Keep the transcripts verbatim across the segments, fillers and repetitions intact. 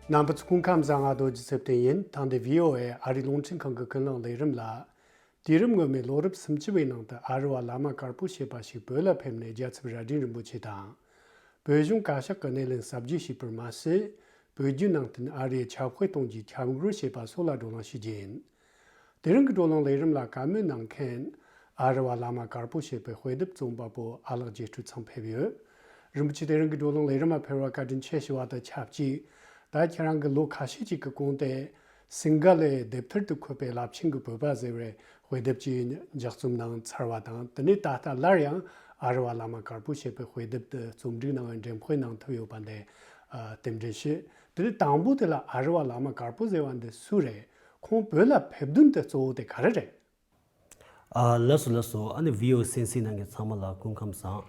རྣམ་པ་ཚོ་སྐུ་ཁམས་བཟང་། ང་རྡོ་རྗེ་ཚེ་བརྟན་ཡིན། ཐེངས་འདིའི་ཝི་ཨོ་ཨེ་ཨ་རིའི་རླུང་འཕྲིན་ཁང་གི་ཀུན་གླེང་ལས་རིམ་ལ། དུས་རབས་སྔོན་མའི་ལོ་རབས་སུམ་ཅུ་པའི་ནང་དུ་ཨ་རི་བ་བླ་མ་དཀར་པོ་ཞེས་པ་ཞིག་བོད་ལ་ཕེབས་ནས་རྒྱལ་ཚབ་རྭ་སྒྲེང་རིན་པོ་ཆེ་དང་། བོད་གཞུང་བཀའ་ཤག་གི་སྣེ་ལེན་གསར་བརྗེ་བྱས་པར་མ་ཟད། བོད་བརྒྱུད་ནང་བསྟན་ཨ་རིར་ཁྱབ་སྤེལ་གཏོང་རྒྱུའི་ཁྱབ་མགོན་ཞེས་པ་སོགས་ལ་བགྲོ་གླེང་ཞུ་རྒྱུ་ཡིན། དེ་རིང་གི་བགྲོ་གླེང་ལས་རིམ་ལ་བཀའ་མོལ་གནང་མཁན། ཨ་རི་བ་བླ་མ་དཀར་པོ་ཞེས་པའི་དཔེ་དེབ་རྩོམ་པ་པོ་ཨ་ལགས་རྒྱལ་སྤྲུལ་ཚང་ཕེབས་ཡོད། རིན་པོ་ཆེ་དེ་རིང་གི་བགྲོ་གླེང་ལས་རིམ་ལ་ཕེབས་པར་བཀའ་དྲིན་ཆེ་ཞུ་བ་དང་ཆབས་ཅིག་ད་ཁྱེད་རང་གིས་ལོ་ཁ་ཤས་ཅིག་གི་གོང་དུ་སིང་ག་ལའི་དེབ་ཐེར་དུ་འཁོད་པའི་རླབས་ཆེན་གྱི་བོད་པ་ཟེར་བའི་དཔེ་དེབ་ཅིག་ལྗགས་རྩོམ་གནང་ཚར་བ་དང་། དེ་ནས་ད་ལྟ་སླར་ཡང་ཨ་རི་བ་བླ་མ་དཀར་པོ་ཞེས་པའི་དཔེ་དེབ་དེ་རྩོམ་སྒྲིག་གནང་བའི་འགྲེམས་སྤེལ་གནང་ཐུབ་ཡོད་པ་འདི་རྟེན་འབྲེལ་ཞུ། དེ་ནས་དང་པོ་དེ་ལ་ཨ་རི་བ་བླ་མ་དཀར་པོ་ཟེར་བ་འདི་སུ་རེད། ཁོང་བོད་ལ་ཕེབས་དོན་དེ་གཙོ་བོ་དེ་ག་རེ་རེད། ཨ། ལགས་སོ་ལགས་སོ། ཨ་ནི་ཝི་ཨོ་ཨེ་གསན་གཟིགས་གནང་མཁན་ཚང་མ་ལ་སྐུ་ཁམས་བཟང་།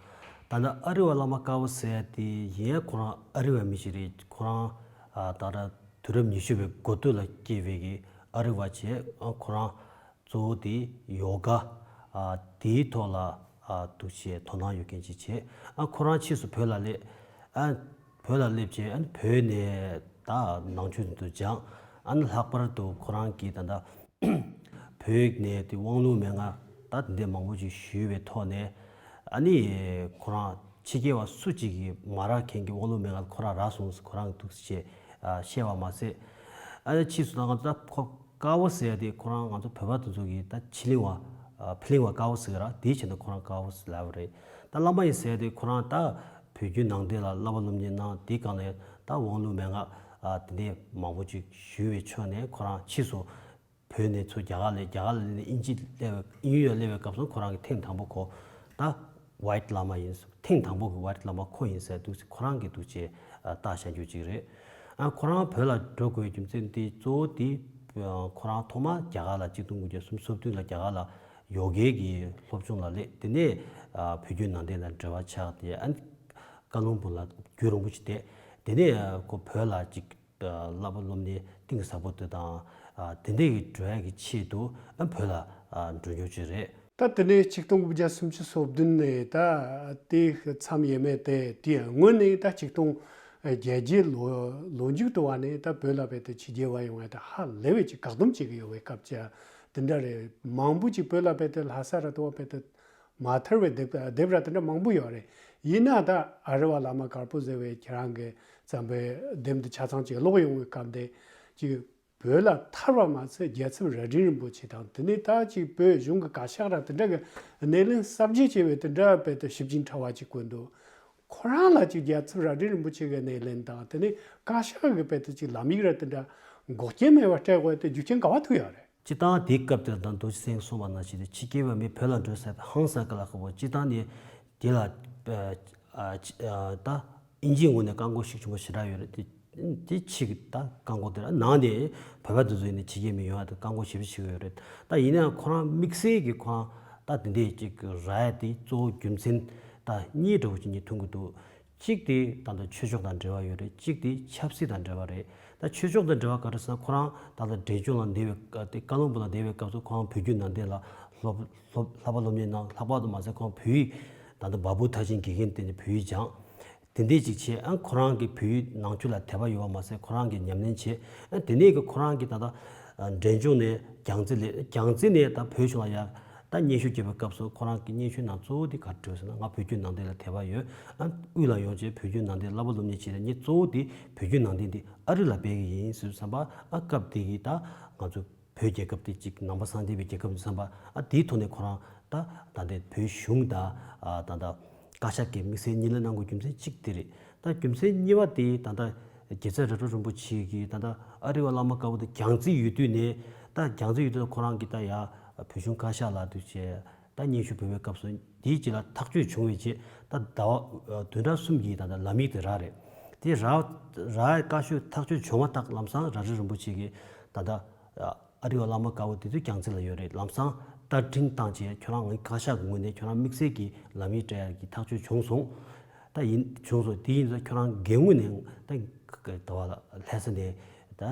ད་ལྟ་ཨ་རི་བ་བླ་མ་དཀར་པོ་ཟེར་ཡ་དེ་ཡིན་ཡང་ཁོ་རང་ཨ་རི་བ་མི་ཞིག་རེད། ཁོ་རང་ཨ་ད་ལྟ་དུས་རབས་ཉི་ཤུ་བའི་འགོ་སྟོད་ལ་སྐྱེས་པའི་གི་ཨ་རི་བ་བྱས། ཨ་ཁོ་རང་གཙོ་བོ་དེ་ཡོ་ག་ཨ་དེའི་ཐོག་ལ་ཨ་འདུག་བྱས་དོ་སྣང་ཡོད་མཁན་ཅིག་བྱས། ཨ་ཁོ་རང་ཕྱིས་སུ་བོད་ལ་སླེབས། ཨ་བོད་ལ་སླེབས་བྱས་ཨ་ནི་བོད་ནས་ད་ནང་ཆོས་དེ་ཚོ་སྦྱངས། ཨ་ནི་ལྷག་པར་དུ་ཁོ་རང་གིས་ད་ལྟ་བོད་ནས་དེ་དབང་ལུང་མན་ངག་ད་དེ་འདྲ་མང་པོ་ཅིག་ཞུས་པའི་ཐོག་ནས། ཨ་ནི་ཁོ་རང་ཕྱི་རྒྱལ་བ་སུ་གཅིག་གིས་མ་རག་མཁན་གྱི་དབང་ལུང་མན་ངག་ཁོ་རང་རག་སོང་། ཁོ་རང་གིས་འདུག་སེ་བཤད་པ་མ་ཟད། ཨ་ནི་ཕྱིས་སུ་ད་ང་ཚོ་ད་ཁོ་དཀར་པོ་ཟེར་ཡ་དེ་ཁོ་རང་ང་ཚོ་བོད་པ་དེ་ཚོ་གིས་ད་ཕྱི་གླིང་བ་ཕི་གླིང་བ་དཀར་པོ་ཟེར་གི་ར། དེའི་ཆེད་དུ་ཁོ་རང་དཀར་པོ་ཟེར་ལབ་པ་རེད། ད་བླ་མ་ཡིན་ཟེར་ཡ་དེ་ཁོ་རང་ད་བོད་བརྒྱུད་ནང་བསྟན་ལ་བསླབ་པ་སློབ་གཉེར་གནང་། དེའི་སྒང་ལ་ད་དབང་ལུང་མན་ངག་ཨ་དེ་འདྲས་མང་པོ་ཅིག་ཞུས་པའི་ཕྱོགས་ནས་ཁོ་རང་ཕྱིས་སུ་བོད་ནས་ཚུར་རྒྱ་གར་སླེབས། རྒྱ་གར་ལ་སླེབས་ནས་དབྱིན་ཇི་སླེབས་པའི་དབྱིན་ཡུལ་ལ་སླེབས་པའི་སྐབས་སུ་ཁོ་རང་གིས་ཐེངས་དང་པོ་ཁོ་ད་ཝའིཊ་བླ་མ་ཡིན། ཐེངས་དང་པོ་གི་ཝའིཊ་བླ་མ་ཁོ་ཡིན་ཟེར་འདུག་སེ་ཁོ་རང་གིས་འདུག་སེ་ཨ་བཏགས་བཞག་རྒྱུ་ཅིག་རེད། ཨ་ཁོ་རང་བོད་ལ་འགྲོ་དགོས་རྒྱུ་མཚན་དེ་གཙོ་བོ་དེ་ཁོ་རང་ཐོག་མར་རྒྱ་གར་ལ་གཅིག་སྟོང་དགུ་བརྒྱ་སུམ་ཅུ་སོ་བདུན་ལ་རྒྱ་གར་ལ་ཡོ་གའི་གི་སློབ་སྦྱོང་ལ་སླེབས། དེ་ནས་ཨ་བོད་བརྒྱུད་ནང་བསྟན་དང་འབྲེལ་བ་ཆགས་ཏེ། ཨ་བཀའ་བློན་སྦུག་ལ་རྒྱུན་རིང་པོ་ཞིག་བསྡད། དེ་ནས་ཁོ་བོད་ལ་ཅིག་བསླབ་པ་སློབ་གཉེར་གཏིང་ཟབ་པོ་དེ་དང་། དེ་འདྲས་ཀྱི་འགྲོ་ཡ་གི་ཆེད་དུ་བོད་ལ་འགྲོ་རྒྱུ་ཅིག་རེད། ད་དེ་ནས་ཆིག་སྟོང་དགུ་བརྒྱ་སུམ་ཅུ་སོ་བདུན་ནས་ད་དེའི་མཚམས་ཡས་མས་དེ། དེའི་སྔོན་ནས་ད་ཆིག་སྟོང་བརྒྱད་བརྒྱའི་ལོ་ལོ་མཇུག་དུ་བ་ནས་ད་བོད་ལ་བལྟས་ཏེ་ཕྱི་རྒྱལ་བ་ཡོང་བ་ད་ཧ་ལས་པའི་ཅིག་བཀག་སྡོམ་བྱེད་ཀྱི་ཡོད་པའི་སྐབས་ཅིག་དེ་འདྲ་རེད། མང་པོ་ཅིག་བོད་ལ་བལྟས་ཏེ་ལྷ་ས་ར་དུ་བ་བལྟས་ཏེ་མ་ཐར་བའི་དེབ་དེབ་ར་དེ་འདྲ་མང་པོ་ཡོད་རེད། ཡིན་ན་ད་ཨ་རི་བ་བླ་མ་དཀར་པོ་ཟེར་བའི་ཁྱེད་རང་གིས་བརྩམས་པའི་དེབ་འདི་ཆ་ཚང་ཅིག་ཀློག་ཡོང་བའི་སྐབས་དེ་ཅིག་བོད་ལ་ཐར་བ་མ་ཟད་རྒྱལ་ཚབ་རྭ་སྒྲེང་རིན་པོ་ཆེ་དང་། དེ་ནས་ད་ཅིག་བོད་གཞུང་གི་བཀའ་ཤག་ར་དེ་འདྲ་གི་སྣེ་ལེན་གསར་བརྗེ་བྱས་པའི་དེ་འདྲ་བལྟས་ཏེ་ཞིབ་ཅིང་ཕྲ་བ་ཅིག་བཀོད་འདུག་ཁོ་རང་ལ་ཅིག་རྒྱལ་ཚབ་རྭ་སྒྲེང་རིན་པོ་ཆེ་གི་སྣེ་ལེན་དང་། དེ་ནས་བཀའ་ཤག་གི་བལྟས་ཏེ་ཅིག་ལམ་ཡིག་ར་དེ་འདྲ་འགོག་རྐྱེན་མེད་པར་སྤྲད་དགོས་ཏེ་རྒྱུ་རྐྱེན་ག་བ་ཐུག་ཡོད་རེད། སྤྱིར་བཏང་དེའི་སྐབས་དེར་ད་རྡོ་རྗེ་སེང་གསུངས་པ་ནང་བཞིན་དེ་ཕྱི་རྒྱལ་བ་མི་བོད་ལ་འགྲོ་ཟེར་ཧང་སང་གི་ལ་ཁག་པོ། སྤྱིར་བཏང་ནས་དེ་ལ་ཨ་ཨ་ཨ་ད་དབྱིན་ཇིའི་ངོས་ནས་བཀག་འགོག་ཤུགས་ཆེན་པོ་ཞེ་དྲག་ཡོད་རེད། དེ་དེ་ཕྱི་གི་ད་བཀག་འགོག་དེ་ལ་ནང་ནས་བོད་པ་དེ་ཚོ་ཡིན་ན་ཕྱི་རྒྱལ་མི་ཡོང་ཡ་དེ་བཀག་འགོག་ཞེ་པོ་བྱེད་ཀྱི་ཡོད་རེད། ད་ཡིན་ན་ཡང་ཁོ་རང་དམིགས་བསལ་གྱི་ཁོ་རང་ད་དེ་འདྲས་ཅིག་རག་ཡ་དེ་གཙོ་བོ་རྒྱུ་མཚན་ད་གཉིས་འདྲ་བོ་ཅིག་གཉིས་མཐོང་གི་འདུག་གཅིག་དེ་ད་ལྟ་ཆོས་ཕྱོགས་དང་འབྲེལ་བ་ཡོད་རེད། གཅིག་དེ་ཆབ་སྲིད་དང་འབྲེལ་བ་རེད། ད་ཆོས་ཕྱོགས་དང་འབྲེལ་བ་ག་རེ་ཟེར་ན། ཁོ་རང་ད་ལྟ་འབྲས་ལྗོངས་ལ་བསྡད་པའི་སྐབས་དེ། བཀའ་བློན་སྦུག་ལ་བསྡད་པའི་སྐབས་སུ་ཁོ་རང་བོད་བརྒྱུད་ནང་བསྟན་ལ་སློབ་སློབ་བསླབ་པ་སློབ་གཉེར་གནང་། ལྷག་པར་དུ་མ་ཟད་ཁོ་རང་བོད་ཡིག་ད་ལྟ་བ་སྤུ་མཐར་ཕྱིན་དགེ་རྒན་བསྟེན་ནས་བོད་ཡིག་སྦྱངས། དེ་འདྲས་ཅིག་བྱས། ཨ་ཁོ་རང་གིས་བོད་ཡིག་ནང་ཆོས་ལ་དད་པ་ཡོད་པ་མ་ཟད་ཁོ་རང་གིས་ཉམས་ལེན་བྱས། ཨ་དེ་ནས་ཀྱི་ཁོ་རང་གིས་ད་ལྟ་འབྲས་ལྗོངས་ནས་རྒྱལ་རྩེ་སླེབས། རྒྱལ་རྩེ་ནས་ད་བོད་གཞུང་ལ་ཡར་ད་སྙན་ཞུ་བརྒྱབ་པའི་སྐབས་སུ་ཁོ་རང་གི་སྙན་ཞུའི་ནང་གཙོ་བོ་དེ་ག་རེ་བྲིས་ཟེར་ན། ང་བོད་བརྒྱུད་ནང་བསྟན་ལ་དད་པ་ཡོད། ཨ་དབུས་ལ་ཡོང་བྱས་བོད་བརྒྱུད་ནང་བསྟན་བསླབ་པ་སློབ་གཉེར་བྱས་ཏེ། ངས་གཙོ་བོ་དེ་བོད་བརྒྱུད་ནང་བསྟན་དེ་ཨ་རི་ལ་སྤེལ་གི་ཡིན་ཟེར་བསམ་པ། ཨ་སྐབས་དེ་གི་ད་ང་ཚོ་བོད་རྒྱལ་ཁབ་དེ་གཅིག་ནང་པ་སངས་རྒྱས་པའི་རྒྱལ་ཁབ་ཡིན་བསམ་པ། ཨ་དེའི་ཐོག་ནས་ཁོ་རང་ད་ད་ལྟའི་བོད་གཞུང་དང་། ཨ་ད་ལྟ་བཀའ་ཤག་གིས་དམིགས་བསལ་སྣེ་ལེན་གནང་དགོས་རྒྱུ་མཚན་གཅིག་དེ་རེད། ད་རྒྱུ་མཚན་གཉིས་པ་དེ་ད་ལྟ་དགེ་རྩ་རྭ་སྒྲེང་རིན་པོ་ཆེ་གིས་ད་ལྟ་ཨ་རི་བ་བླ་མ་དཀར་པོ་དེ་རྒྱལ་རྩེ་ཡོད་དུས་ནས། ད་རྒྱལ་རྩེ་ཡོད་དུས་ཁོ་རང་གིས་ད་ཡ་བོད་གཞུང་བཀའ་ཤག་ལ་འདུག་བྱས་ད་སྙན་ཞུ་ཕུལ་བའི་སྐབས་སུ། དེའི་རྗེས་ལ་ཐག་གཅོད་བྱུང་བའི་རྗེས་ད་ཟླ་བ་བདུན་ཕྲག་གསུམ་གྱི་ད་ལྟ་ལམ་ཡིག་དེ་རག་རེད། དེ་རག་རག་བཀའ་ཤོག་ཐག་གཅོད་བྱུང་མ་ཐག་ལམ་སང་རྭ་སྒྲེང་རིན་པོ་ཆེ་གིས་ད་ལྟ་ཨ་རི་བ་བླ་མ་དཀར་པོ་དེ་ཚོ་རྒྱལ་རྩེ་ལ་ཡོད་རེད། ལམ་སང་བསྟར་འཕྲིན་བཏང་བྱས། ཁྱོད་རང་ངའི་བཀའ་ཤག་གི་ངོས་ནས་ཁྱོད་རང་དམིགས་བསལ་གྱི་ལམ་ཡིག་སྤྲད་ཡག་གི་ཐག་གཅོད་བྱུང་སོང་། ད་ཡིན་བྱུང་སོང་། དེ་ཡིན་ཙང་ཁྱོད་རང་སྒེར་ངོས་ནས་ད་ག་ད་བ་ལྷ་ས་ནས་ད་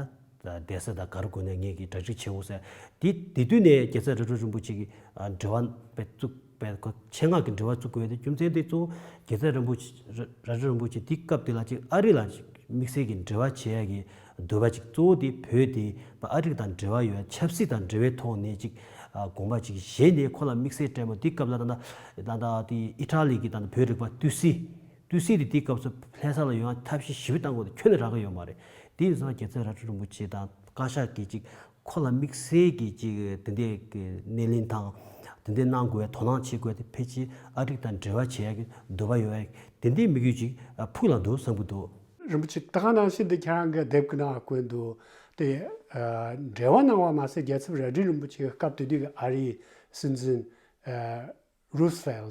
བསྡད་ས་དང་ག་རེ་དགོས་ན་ངས་ཀྱིས་གྲ་སྒྲིག་བྱེད་འོ་ཟེར། དེ་དེ་དུས་ནས་དགེ་རྩ་རྭ་སྒྲེང་རིན་པོ་ཆེ་གིས་འབྲེལ་བ་དཔེ་བཙུགས། དཔེ་ཁོ་ཆེད་མངགས་ཀྱི་འབྲེལ་བ་བཙུགས་དགོས་ཏེ། རྒྱུ་མཚན་དེ་གཙོ་བོ་དགེ་རྩ་རིན་པོ་ཆེ་རྭ་སྒྲེང་རིན་པོ་ཆེ་དེའི་སྐབས་དེ་ལ་ཅིག་ཨ་རི་ལ་ཅིག་དམིགས་བསལ་གྱི་འབྲེལ་བ་བྱེད་ཡག་གི་ འདོད་པ་ཅིག་གཙོ་བོ་དེ་བོད་དེ་ཨ་རི་དང་འབྲེལ་བ་ཡོད། ཆབ་སྲིད་དང་འབྲེལ་བའི་ཐོག་ནས་ཅིག་དགོངས་པ་ཅིག་བཞེས་ནས་ཁོ་ལ་དམིགས་བསལ་སྤྲད་མོ། དེ་སྐབས་ལ་ད་ལྟ་ད་ལྟ་དེ་ཨི་ཊ་ལི་གི་ད་ལྟ་བོད་རིག་པ་ཏུའུ་སི། ཏུའུ་སི་དེ་དེ་སྐབས་སུ་ལྷ་ས་ལ་ཡོང་ཡ་ཐབས་ཤེས་ཞིབ་བཏང་དགོས་དེ་ཁྱོན་ནས་རག་གི་ཡོད་མ་རེད། དེ་ཡིན་ཙང་རྒྱལ་ཚབ་རྭ་སྒྲེང་རིན་པོ་ཆེ་དང་བཀའ་ཤག་གིས་ཅིག་ཁོ་ལ་དམིགས་བསལ་གྱི་ཅིག་དེ་འདྲའི་གི་སྣེ་ལེན་དང་དེ་འདྲའི་གནང་དགོས། དོ་སྣང་བྱེད་དགོས་ཏེ་ཕལ་ཆེར་ཨ་རི་དང་འབྲེལ་བ་བྱེད་ཡ་གི་འདོད་པ་ཡོད་ཡ་དེ་འདྲའི་དམིགས་ཡུལ་ཅིག་ཕུགས་ལ་འདུག་བསམ་གྱི་འདུག། རིན་པོ་ཆེ། ད་ག་ནང་བཞིན་དུ་ཁྱེད་རང་གི་དེབ་ཀྱི་ནང་བཀོད་འདུག་སྟེ། འབྲེལ་བ་གནང་བ་མ་ཟད་རྒྱལ་ཚབ་རྭ་སྒྲེང་རིན་པོ་ཆེ་གི་སྐབས་དེ་དུས་ཀྱི་ཨ་རིའི་སྲིད་འཛིན་རུ་སི་ཝེལ་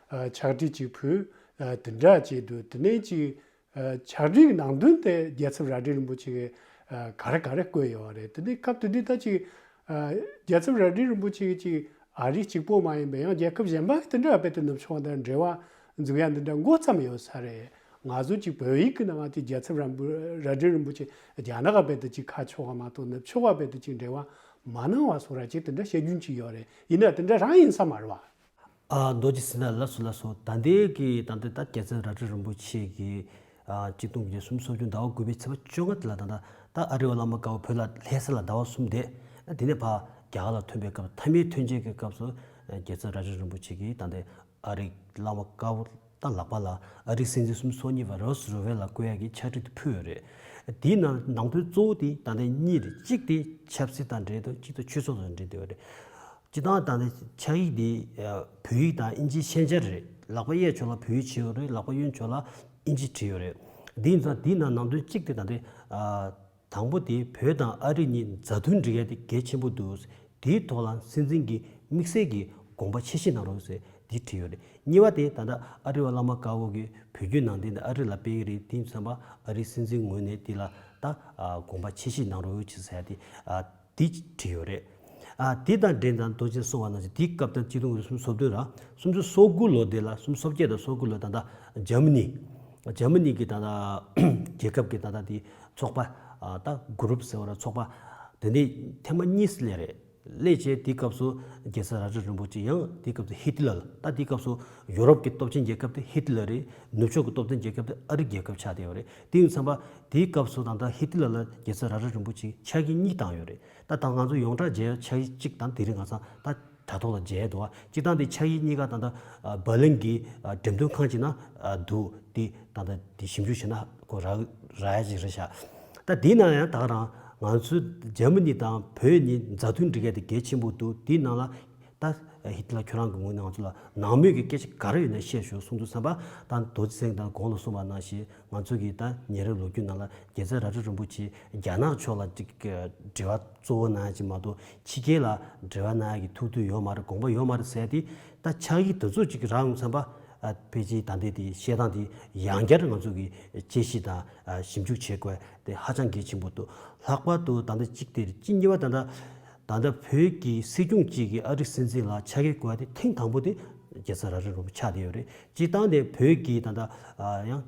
ཕྱག་བྲིས་ཅིག་ཕུལ། དེ་འདྲ་བྱས་འདུག། དེ་ནས་ཅིག་ཕྱག་བྲིས་ཀྱི་ནང་དོན་དེ་རྒྱལ་ཚབ་རྭ་སྒྲེང་རིན་པོ་ཆེ་གིས་ག་རེ་ག་རེ་བཀོད་ཡོད་རེད། དེ་ནས་སྐབས་དེ་དུས་ད་ཅིག་རྒྱལ་ཚབ་རྭ་སྒྲེང་རིན་པོ་ཆེ་གིས་ཅིག་ཨ་རི་གཅིག་པོ་མ་ཡིན་པའི་ཡང་རྒྱལ་ཁབ་གཞན་པ་དེ་འདྲ་བ་དཔེ་དེ་ནུབ་ཕྱོགས་དང་འབྲེལ་བ་འཛུགས་ཡ་འདི་འདྲ་མགོ་བརྩམས་ཡོད་ས་རེད། ང་ཚོ་གཅིག་བོད་ཡིག་གི་ནང་དེ་རྒྱལ་ཚབ་ར་འབུ་རྭ་སྒྲེང་རིན་པོ་ཆེ་རྒྱ་ནག་ག་བལ་དུ་གཅིག་ཁ་ཕྱོགས་པ་མ་གཏོགས་ནུབ་ཕྱོགས་པ་བལ་དུ་གཅིག་འབྲེལ་བ་མ་གནང་བ་སོགས་ར་གཅིག་དེ་འདྲ་བཤད་རྒྱུན་གཅིག་ཡོད་རེད། ཡིན་ན་དེ་འདྲ་རང་ཡིན་ས་མ་རེད་བ། ཨ། རྡོ་རྗེ་སེམས་ལ་ལགས་སོ་ལགས་སོ། ད་ལྟའི་གི་ད་ལྟ་ད་རྒྱལ་ཚབ་རྭ་སྒྲེང་རིན་པོ་ཆེ་གི་ཨ་གཅིག་སྟོང་དགུ་བརྒྱ་སུམ་ཅུ་སོ་བདུན་ཟླ་བ་དགུ་པའི་ཚེས་པ་བཅོ་ལྔ་དེ་ལ་ད་ལྟ་ད་ཨ་རི་བ་བླ་མ་དཀར་པོ་བོད་ལ་ལྷ་ས་ལ་ཟླ་བ་གསུམ་བསྡད། དེ་ནས་ཕར་རྒྱ་གར་ལ་ཐོན་པའི་སྐབས་མཐའ་མའི་ཐོན་རྗེས་ཀྱི་སྐབས་སུ་རྒྱལ་ཚབ་རྭ་སྒྲེང་རིན་པོ་ཆེ་གིས་ད་ལྟའི་ཨ་རིའི་བླ་མ་དཀར་པོ་དང་ལག་པ་ལ་ཨ་རིའི་སྲིད་འཛིན་སུམ་ཅུ་སོ་གཉིས་པ་རོ་སི་རུ་ཝེལ་ལ་བསྐོ་ཡག་གི་ཕྱག་བྲིས་དེ་ཕུལ་ཡོད་རེད། དེའི་ནང་ནང་དོན་གཙོ་བོ་དེ་ད་ལྟ་གཉིས་རེད། གཅིག་དེ་ཆབ་སྲིད་དང་འབྲེལ་འདུག། གཅིག་དེ་ཆོས་ཕྱོགས་དང་འབྲེལ་འདུག་རེད། སྤྱིར་བཏང་ད་ལྟ་ཕྱག་ཡིག་འདི་བོད་ཡིག་དང་ཨིན་ཇིའི་ཤན་སྦྱར་རེད། ལག་པ་གཡས་ཕྱོགས་ལ་བོད་ཡིག་བྲིས་ཡོད་རེད། ལག་པ་གཡོན་ཕྱོགས་ལ་ཨིན་ཇི་བྲིས་ཡོད་རེད། དེ་ཡིན་ཙང་དེའི་ནང་ནང་དོན་གཅིག་དེ་ད་ལྟ་དང་པོ་དེ་བོད་དང་ཨ་རི་གཉིས་མཛའ་མཐུན་འབྲེལ་ཡོད་དེ་གལ་ཆེན་པོ་འདུག། དེའི་ཐོག་ལ་སྲིད་འཛིན་གྱིས་དམིགས་བསལ་གྱི་དགོངས་པ་ཆེ་བཞེས་གནང་རོགས་ཟེར་དེ་བྲིས་ཡོད་རེད། གཉིས་པ་དེ་ད་ལྟ་ཨ་རི་བ་བླ་མ་དཀར་པོ་གིས་བོད་བརྒྱུད་ནང་བསྟན་དེ་ཨ་རི་ལ་སྤེལ་གྱི་རེད། དེ་ཡིན་ཙང་ཨ་རིའི་སྲིད་འཛིན་ངོས་ནས་དེ་ལ་ད་དགོངས་པ་ཆེ་བཞེས་གནང་རོགས་ཟེར་དེ་དེ་བྲིས་ཡོད་རེད། ཨ། དེ་དང་འབྲེལ་ནས་རྡོ་རྗེ་གསུངས་པ་ནང་བཞིན་དེའི་སྐབས་དང་གཅིག་སྟོང་དགུ་བརྒྱ་སུམ་ཅུ་སོ་བདུན་ར་སུམ་ཅུ་སོ་དགུ་ལོ་དེ་ལ་སུམ་ཅུ་སོ་བརྒྱད་དང་སོ་དགུ་ལོ་ད་ལྟ་འཇར་མ་ནི་འཇར་མ་ནི་གི་ད་ལྟ་རྒྱལ་ཁབ་ཀྱི་ད་ལྟ་དེ་ཚོགས་པ་ད་གུ་རུབ་ཟེར་བ་ར་ཚོགས་པ་དེ་འདྲའི་ཐེངས་མ་གཉིས་སླེབས་རེད། སླེབས་བྱས་དེའི་སྐབས་སུ་རྒྱལ་ཚབ་རྭ་སྒྲེང་རིན་པོ་ཆེ་ཡང་དེའི་སྐབས་སུ་ཧི་ཏི་ལར་ད་དེའི་སྐབས་སུ་ཡོ་རོབ་ཀྱི་སྟོབས་ཆེན་རྒྱལ་ཁབ་དེ་ཧི་ཏི་ལར་རེད། ནུབ་ཕྱོགས་ཀྱི་སྟོབས་ཆེན་རྒྱལ་ཁབ་དེ་ཨ་རི་རྒྱལ་ཁབ་ཆགས་བསྡད་ཡོད་རེད། དེ་ཡིན་ཙང་དེའི་སྐབས་སུ་ད་ལྟ་ཧི་ཏི་ལར་ལ་རྒྱལ་ཚབ་རྭ་སྒྲེང་རིན་པོ་ཆེ་ཕྱག་ཡིག་གཉིས་བཏང་ཡོད་རེད། ད་ད་ང་ཚོ་ཡོངས་གྲགས་མཇལ་ཕྱག་ཡིག་གཅིག་དང་དེ་རིང་ང་ཚང་ད་དྲ་ཐོག་ལ་མཇལ་འདུག་བ། སྤྱིར་བཏང་དེ་ཕྱག་ཡིག་གཉིས་ཀ་ད་ལྟ་བར་ལིན་གྱི་འགྲེམས་སྟོན་ཁང་གཅིག་ན་འདུག། དེ་ད་ལྟ་དེ་ཞིབ་འཇུག་བྱས་ན་ཁོ་རག་རག་ཡ་ཅིག་རེད་ཤག། ད་དེའི་ནང་ཡང་ད་ག་རང་ང་ཚོ་འཇར་མ་ནི་དང་བོད་གཉིས་མཛའ་མཐུན་འབྲེལ་མཁན་དེ་གལ་ཆེན་པོ་འདུག། དེའི་ནང་ལ་ད་ཧི་ཏི་ལར་ཁྱོད་རང་གི་ངོས་ནས་ང་ཚོ་ལ་ནང་མོལ་གྱི་སྐད་ཆ་ག་རེ་ཡོད་ན་བཤད་ཤོག་གསུངས་དུས་ཙམ་པ་ད་རྡོ་རྗེ་སེང་དང་གོང་ལ་གསུངས་པ་ནང་བཞིན། ང་ཚོ་གི་ད་ཉེ་རབས་ལོ་རྒྱུས་ནང་ལ་རྒྱལ་ཚབ་རྭ་སྒྲེང་རིན་པོ་ཆེ་རྒྱ་ནག་ཕྱོགས་ལ་ཅིག་འབྲེལ་བ་གཙོ་བོ་གནང་ཡ་ཅིག་མ་གཏོགས་ཕྱི་རྒྱལ་ལ་འབྲེལ་བ་གནང་ཡ་གི་ཐུགས་འདུན་ཡོད་མ་རེད། དགོངས་པ་ཡོད་མ་རེད་ཟེར་ཏེ་ད་ཕྱག་ཡིག་དེ་ཚོ་ཅིག་རག་ཡོང་ཙམ་པ་ཨ་ཕལ་ཆེར་ད་ལྟའི་དེ་བཤད་སྟངས་དེ་ཡང་བསྐྱར་ང་ཚོ་གི་དཔྱད་ཞིབ་དང་ཨ་ཞིབ་འཇུག་བྱེད་དགོས་དེ་ཧ་ཅང་གལ་ཆེན་པོ་འདུག། ལྷག་པར་དུ་ད་ལྟ་གཅིག་དེ་རེད། གཅིག་གཉིས་པ་ད་ལྟ་ད་ལྟ་བོད་ཀྱི་སྲིད་སྐྱོང་གཅིག་གིས་ཨ་རིའི་སྲིད་འཛིན་ལ་ཕྱག་ཡིག་བསྐུར་བ་དེ་ཐེངས་དང་པོ་དེ་རྒྱལ་ཚབ་རྭ་སྒྲེང་རིན་པོ་ཆེ་ཆགས་བསྡད་ཡོད་རེད། སྤྱིར་བཏང་དེ་བོད་ཀྱི་ད་ལྟ་ཨ་ཡང་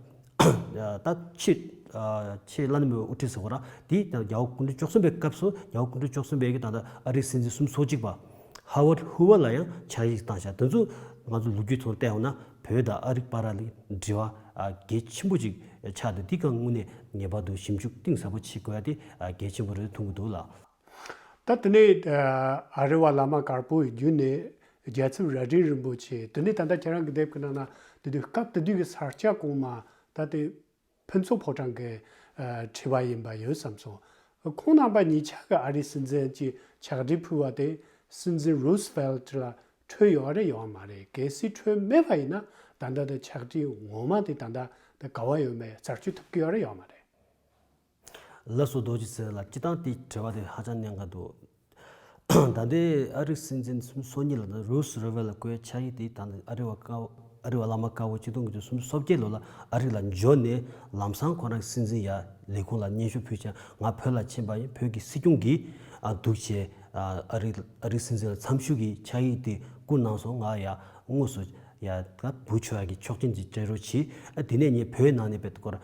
ད་ཆེས་ཨ་ཆེས་བླ་ན་མེད་པའི་དབུ་ཁྲིད་ཟེར་བ་ར་དེ་ད་རྒྱལ་བ་སྐུ་ཕྲེང་བཅུ་གསུམ་པའི་སྐབས་སུ་རྒྱལ་བ་སྐུ་ཕྲེང་བཅུ་གསུམ་པའི་གི་ད་ལྟ་ཨ་རིའི་སྲིད་འཛིན་སུམ་ཅུ་སོ་གཅིག་པ་ཧ་ཝར་ཧུ་ཝར་ལ་ཡང་ཕྱག་ཡིག་བཏང་བཞག། དེ་ཚོ་ང་ཚོ་ལོ་རྒྱུས་ཐོག་བལྟས་ཡོང་ན་བོད་དང་ཨ་རི་བར་ལ་འབྲེལ་བ་ཨ་གལ་ཆེན་པོ་ཅིག་ཆགས་འདུག། དེ་ག་དངོས་གནས་ངེས་པར་དུ་ཞིབ་འཇུག་གཏིང་ཟབ་པོ་བྱེད་དགོས་ཡ་དེ་ཨ་གལ་ཆེན་པོ་རེད་མཐོང་གི་འདུག་ལགས། ད་དེ་ནས་ཨ་རི་བ་བླ་མ་དཀར་པོ་ཡི་བརྒྱུད་ནས་རྒྱལ་ཚབ་རྭ་སྒྲེང་རིན་པོ་ཆེ། དེ་ནས་ད་ལྟ་ཁྱེད་རང་གི་དེབ་ཀྱི་ནང་ན་དེ་དུས་སྐབས་དེ་དུས་ཀྱི་ས་སྐྱ་གོང་མ་ད་དེ་ཕུན་ཚོགས་ཕོ་བྲང་གི་ཨ་ཁྲི་པ་ཡིན་པ་ཡོད་བསམ་སོང་། ཁོང་རྣམ་པ་གཉིས་ཆ་གི་ཨ་རིའི་སྲིད་འཛིན་གྱི་ཕྱག་བྲིས་ཕུལ་བ་དེ་སྲིད་འཛིན་རུ་སི་ཝེལ་ལ་འཕྲོད་ཡོད་རེད་ཡོད་མ་རེད། གལ་སྲིད་འཕྲོད་མེད་པ་ཡིན་ན་ད་ལྟ་དེ་ཕྱག་བྲིས་ངོ་མ་དེ་ད་ལྟ་དེ་ག་བ་ཡོད་མེད་རྩད་གཅོད་ཐུབ་ཀྱི་ཡོད་རེད་ཡོད་མ་རེད། ལགས་སོ། རྡོ་རྗེ་སེམས་ལགས། སྤྱིར་བཏང་དེ་དྲི་བ་དེ་ཧ་ཅང་གནད་འགག་འདུག། ད་ལྟའི་ཨ་རིའི་སྲིད་འཛིན་སུམ་ཅུ་སོ་གཉིས་ལ་ད་རུ་སི་རུ་ཝེལ་ལ་བསྐོས་ཕྱག་ཡིག་དེ་ད་ལྟ་ཨ་རི་བ་དཀར་ཨ་རི་བ་བླ་མ་དཀར་པོ་ཆིག་སྟོང་དགུ་བརྒྱ་སུམ་ཅུ་སོ་བརྒྱད་ལོ་ལ་ཨ་རི་ལ་འབྱོར་ནས་ལམ་སང་ཁོ་རང་སྲིད་འཛིན་ཡ་ལས་ཁུངས་ལ་སྙན་ཞུ་ཕུལ་ཅིང་ང་བོད་ལ་ཕྱིན་པ་ཡིན། བོད་ཀྱི་སྲིད་སྐྱོང་གིས་ཨ་འདུག་བྱས་ཨ་ཨ་རི་ཨ་རིའི་སྲིད་འཛིན་ལ་འཚམས་ཞུ་གི་ཕྱག་ཡིག་དེ་བསྐུར་གནང་སོང་། ང་ཡ་དངོས་སུ་ཡ་ད་འབུལ་ཆོག་ཡ་གི་ཆོག་མཆན་དེ་སྤྲད་རོགས་གྱིས། ཨ་དེ་ནས་ངས་བོད་ནང་ནས་བོད་སྐོར་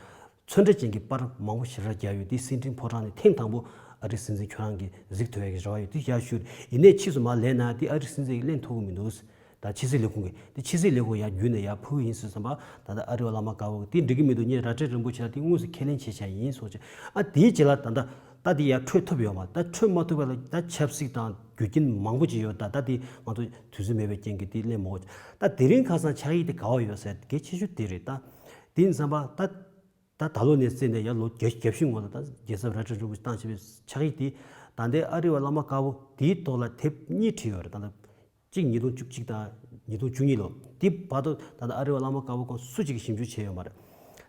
ཚོན་ཁྲ་ཅན་གྱི་པར་མང་པོ་ཞེ་དྲག་བརྒྱབ་ཡོད། དེ་སིན་ཀྲིན་ཕོ་བྲང་ནས་ཐེངས་དང་པོ་ཨ་རིའི་སྲིད་འཛིན་ཁྱོད་རང་གིས་གཟིགས་ཐུབ་ཡག་གི་རེ་བ་ཡོད། དེ་ཡར་ཞུ་ཡིན་ནའི་ཕྱིས་སུ་མར་ལན་གནང་དེ་ཨ་རིའི་སྲིད་འཛིན་གྱིས་ལན་ཐོབ་གི་མི་འདུག། ད་ཕྱི་སྲིད་ལས་ཁུངས་ཀྱི་དེ་ཕྱི་སྲིད་ལས་ཁུངས་ཡར་བརྒྱུད་ནས་ཡར་ཕུལ་གི་ཡིན་ཟེར་བསམ་པ། ད་ལྟ་ཨ་རི་བ་བླ་མ་དཀར་པོ་གི་དེ་འགྲིག་གི་མི་འདུག་ངས་ར་སྤྲོད་རིན་པོ་ཆེ་ལ་དེ་དངོས་སུ་ཁས་ལེན་བྱས་བཞག་ཡིན་གསུངས་བྱས། ཨ་དེའི་རྗེས་ལ་ད་ལྟ་ད་དེ་ཡར་འཕྲོད་ཐུབ་ཡོད་མ་རེད། ད་འཕྲོད་མ་ཐུབ་པ་ལ་ད་ཆབ་སྲིད་དང་རྒྱུ་རྐྱེན་མང་པོ་ཅིག་ཡོད། ད་ད་དེ་ང་ཚོ་དུས་ཚོད་མེད་པའི་རྐྱེན་གྱིས་དེ་གླེང་མ་དགོས། ད་དེ་རིང་ཁ་སང་ཕྱག་ཡིག་དེ་ག་བ་ཡོད་ཟེར་གལ་ཆེ་ཤོས་དེ་རེད། ད་དེ་ཡིན་བསམ་པ་ད། ད་ད་ལོ་ནས་བརྩིས་ནས་ཡར་ལོ་བརྒྱད་ཅུ་གྱ་བཞི་སྔོན་ལ་ད་རྒྱལ་ཚབ་ར་སྤྲོད་རིན་པོ་ཆེ་བཏང་བྱས་པའི་ཕྱག་ཡིག་དེ། ད་ལྟའི་ཨ་རི་བ་བླ་མ་དཀར་པོ་དེའི་ཐོག་ལ་དེབ་གཉིས་བྲིས་ཡོད་རེད། ད་ལྟ་གཅིག་ཉིས་སྟོང་བཅུ་གཅིག་དང་ཉིས་སྟོང་བཅུ་གཉིས་ལོ་དེ་བར་དུ་ད་ལྟ་ཨ་རི་བ་བླ་མ་དཀར་པོ་ཁོང་སུ་གཅིག་གིས་ཞིབ་འཇུག་བྱས་ཡོད་མ་རེད།